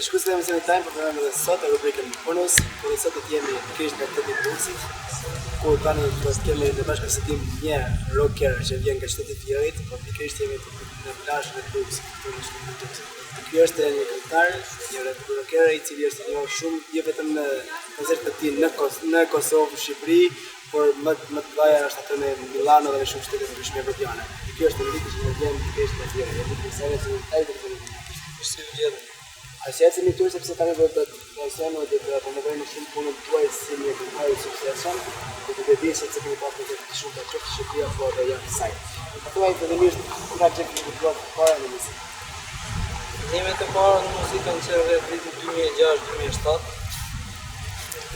Shikues të emisionit Time, po fillojmë edhe sot rubrikën Bonus, ku dhe sot do të jemi pikërisht nga qyteti i Durrësit, ku tani do të kemi në bashkëbisedim një rocker që vjen nga qyteti i Fierit, po pikërisht jemi në plazhin e Durrësit, këtu në qytetin e Durrësit. Ky është një këngëtar, një rocker i cili është i njohur shumë jo vetëm në koncertet e tij në Kos në Kosovë, në Shqipëri, por më më të mëdha është ato në Milano dhe në shumë shtete të ndryshme evropiane. Ky është Enriki që na vjen pikërisht nga Fieri. Enriki, sa herë që ai do të Si u gjetëm? Arsyeja pse jemi këtu sepse tani do të vazhdojmë dhe do të promovojmë shumë punën tuaj si një këngëtar i suksesshëm, dhe duke ditur se keni pasur koncerte të shumta qoftë në Shqipëri apo edhe jashtë saj. Më thuaj fillimisht ku ka qenë fillimet tuaja të para në muzikë? Fillimet e para në muzikë kanë qenë rreth vitit 2006-2007.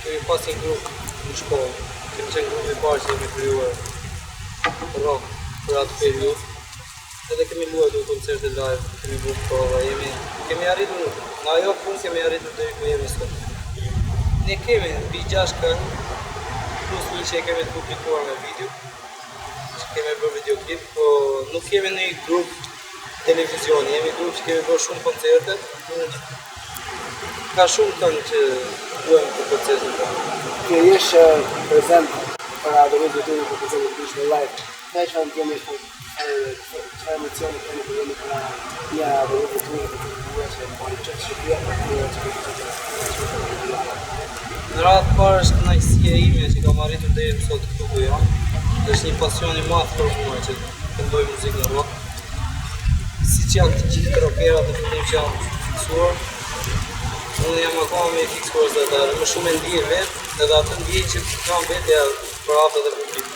Kemi pas një grup në shkollë, kemi qenë grupi i parë që kemi krijuar rock për atë periudhë. Edhe kemi luajtur koncerte live, kemi bërë prova, jemi kemi arritur nga ajo punë kemi arritur deri ku jemi sot. Ne kemi mbi 6 këngë, plus një që e kemi të publikuar me video, që kemi bërë videoklip, po nuk kemi një grup televizioni, jemi grup që kemi bërë shumë koncerte, ka shumë këngë që luajmë për koncertin tonë. Ti jesh prezent para adhuruesve tuaj në koncerte të ndryshme live. Sa e çfarë ndjeni çfarë emocioni keni kur jeni para një adhuruesve tuaj të tuaj që po në qoftë Shqipëria apo të tjera që keni qenë Në radhë të parë është kënaqësia ime që kam arritur deri më sot këtu ku jam. Është një pasion i madh për mua që këndoj muzikën rock. Siç janë të gjithë rockerat në fillim që janë fiksuar, unë jam akoma më i fiksuar se ata, më shumë e ndjej vetë, edhe atë ndjej që kam vetja përhapet edhe publiku.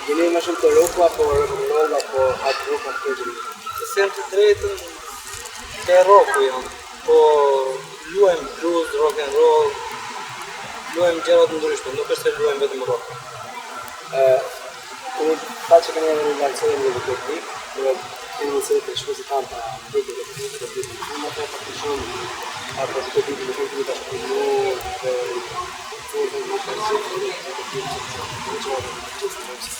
Jeni më shumë të rocku apo rock and roll apo hard rock apo kjo gjë? Të them të drejtën, te rocku jam, po luajm blues, rock and roll, luajm gjëra të ndryshme, nuk është se luajm vetëm rock. Ë, Keni tha që keni edhe lançuar një videoklip, do keni mundësi të shikuesit tanë ta ndjekin këtë videoklip. Unë ato pak më shumë apo videoklipin më shumë keni bashkëpunuar dhe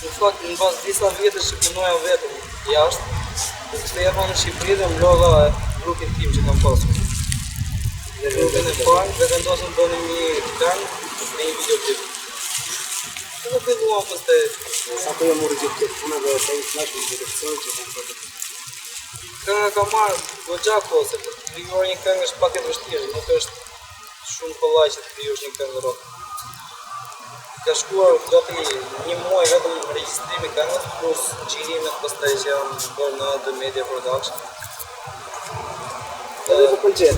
Në fakt, në bazë disa vjetësh që punoja vetëm jashtë, u ktheva në Shqipëri dhe mblodha grupin tim që kam pasur. Dhe grupin e parë dhe vendosëm të bënim një këngë me një videoklip. Edhe filluam pastaj Sa po ju morri gjithë këtë punë dhe sa i kënaqur me produksionin që kanë bërë. Kënga ka marrë goxha kohë, se për të krijuar një këngë është pak e vështirë, nuk është shumë kollaj që të krijosh një këngë rock. Ka shkuar gati një muaj vetëm regjistrimi i këngës plus xhirimet pastaj që janë bërë në AD Media Production. Edhe po pëlqen.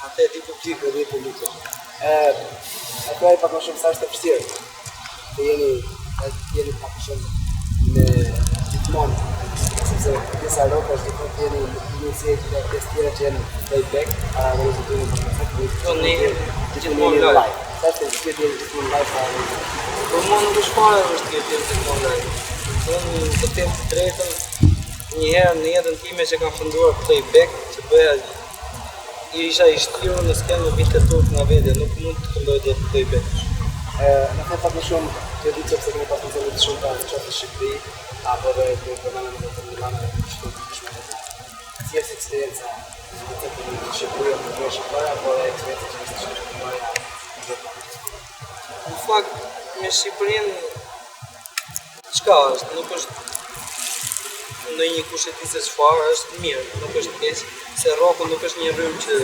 Atë e di publiku. E di publiku. Ë, a thuaj pak më shumë sa është e vështirë të jeni të jeni pak më shumë me gjithmonë sepse pjesa rock është gjithmonë të jeni në si dhe pjesë tjera që janë playback para adhuruesve tuaj në koncert, Po ne gjithmonë gjithmonë jeni live. live. Sa është e vështirë të jeni gjithmonë live para adhuruesve? Për mua nuk është fare e vështirë të jem gjithmonë live. Unë të them të drejtën, një herë në jetën time që kam kënduar playback, që bëja isha i shtirur në skenë më vinte turp nga vetja, nuk mund të këndoj dot playback. Ë, në them pak më shumë, kjo ditë sepse keni pasur koncerte të shumta në qoftë në Shqipëri apo edhe ku përmendëm edhe në Milano dhe në shtete të ndryshme evropiane. Si është eksperienca në koncerte në Shqipëri apo në Shqipëri apo edhe eksperienca që është në Shqipëri Në fakt, me Shqipërinë çka është, nuk është ndonjë kush e di se çfarë, është mirë, nuk është keq, se rocku nuk është një rrymë që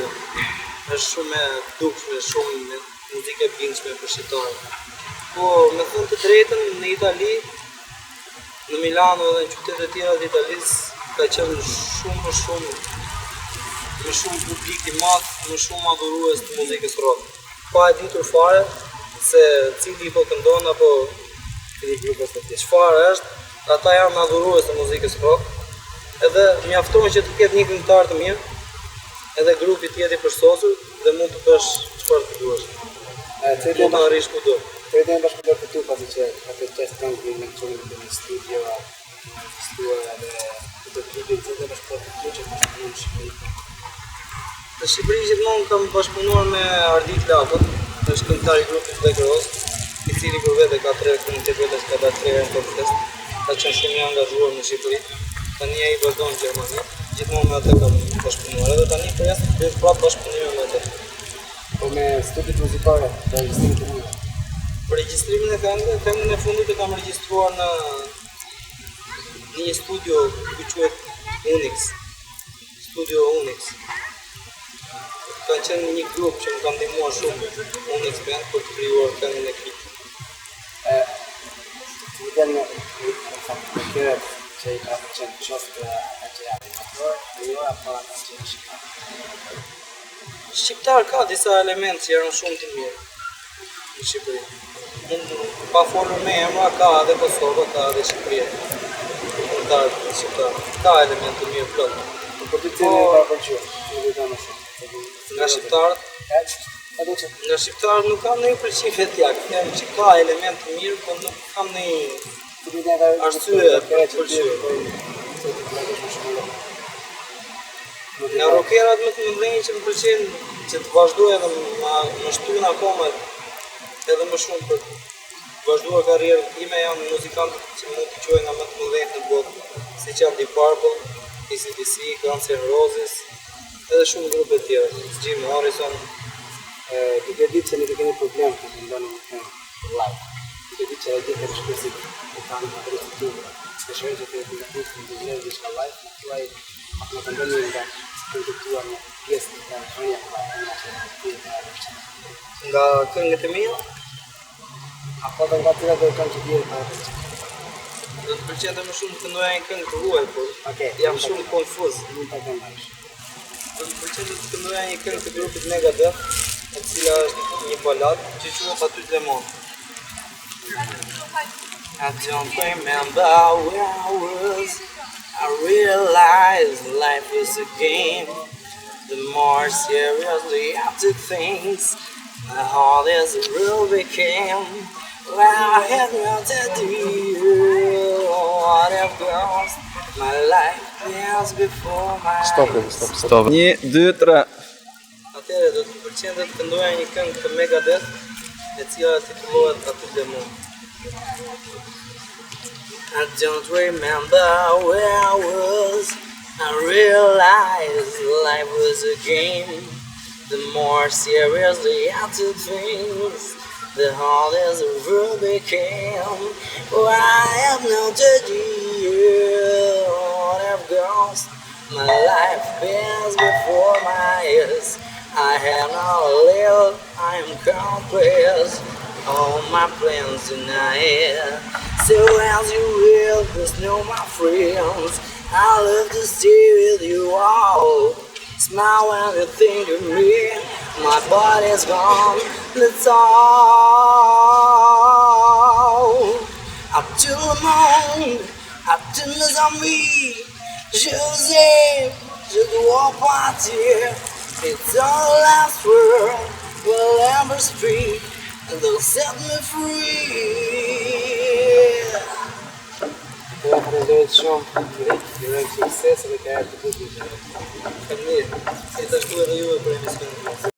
është shumë e dukshme, shumë muzikë e bindshme për shqiptarët. Po, me thënë të drejtën, në Itali, në Milano dhe në qytete të tjera të Italisë ka qenë shumë më shumë më shumë publik i madh, më shumë adhurues të muzikës rock. Pa e ditur fare se cili po këndon apo cili grup është atje. çfarë është, ata janë adhurues të muzikës rock. Edhe mjafton që të ketë një këngëtar të mirë, edhe grupi të jetë i përsosur dhe mund të bësh çfarë të duash. Ë, cilët Mund janë të arrish kudo. cilët janë bashkëpunëtorët e tu pasi që atë gjest këngë vjen në çunin në studio, në regjistruar edhe videoklipin, cilët janë bashkëpunëtorët e tu që bashkëpunojnë në Shqipëri? Në Shqipëri gjithmonë kam bashkëpunuar me Ardit Lakën, është këngëtar i grupit Black Rose, i cili për vete ka tre këngë të vetes, ka dalë tre herë në Top Fest, ka qenë shumë i angazhuar në Shqipëri. Tani ai vazhdon në Gjermani. Gjithmonë me atë kam bashkëpunuar. Edhe tani pres të bëj prapë bashkëpunime me atë. Po me studiot muzikore, të regjistrimit të këngëve. Për regjistrimin e këngëve, këngën e fundit e kam regjistruar në në një studio ku quhet Unix. Studio Unix. Ka qenë një grup që më ka ndihmuar shumë, Unix Band, për të krijuar këngën e klipit. E Cilët janë rockerët që i parapëlqen, qoftë ata që janë amatorë, jo apo ata që janë shqiptarë? Shqiptar ka disa elementë që janë shumë të mirë në Shqipëri. Mund pa folur me emra, ka edhe Kosova, ka edhe Shqipëria. Kombëtar shqiptar. Ka elementë të mirë plot. Po për ty cilin e parapëlqyer? Cilin do më shumë? Nga shqiptarët, Ato që nga shqiptarët nuk kam ndonjë pëlqim vetjak. Them që ka elementë të mirë, po nuk kam ndonjë cilët janë ata arsye për të pëlqyer. Se ti plagësh më shumë rock. Nga rockerat më të mëdhenj që më pëlqejnë që të vazhdoj edhe më më shtyn akoma edhe më shumë për të vazhduar karrierën time janë muzikantët që mund të quaj nga më të mëdhenjtë në botë, siç janë Deep Purple, AC/DC, Guns N' Roses, edhe shumë grupe të tjera, Jim Morrison. Duke ditë që ne kemi problem të këndoni një këngë live. Duke ditë që e gjithë e shpresit e tanë të drejtë të dëshiroj që të të dëgjojmë diçka live, më thuaj apo më këndoni nga këngët tua një pjesë të rënia apo nga që ti e parapëlqen. Nga këngët e mia, Apo dhe nga cilat do këngë që ti e parapëlqen. do të pëlqente më shumë të këndoja një këngë të huaj, por Okej, jam shumë konfuz. Mund ta këndosh. Do të pëlqente të këndoja një këngë të grupit Megadeth, e cila është një balad që quhet À Tout Le Monde. I don't remember where I was. I realized life is a game. The more seriously I took things, the harder the world became. Well, I had no idea what I've lost. My life passed before my Stop, eyes. stop, stop. 1, 2, 3. Atëherë do të më pëlqente të këndoja një këngë të Megadeth, e cila titullohet À Tout Le Monde. I don't remember where I was. I realized life was a game. The more seriously I took things, the harder the world became. Well, I have no idea what I've lost. My life passed before my eyes. I have not a little, I am complete. All my plans tonight. So as you will, just know my friends. I love to stay with you all. Smile when you think of me. My body's gone, that's all. À tout le monde, à tous mes amis, je vous aime, je dois partir. It's the last word we'll ever speak, and they'll set me free. Të falenderoj shumë, Rik, ju uroj sukses dhe karrierë të bukur. Faleminderit. Gjithashtu edhe juve për emisionin.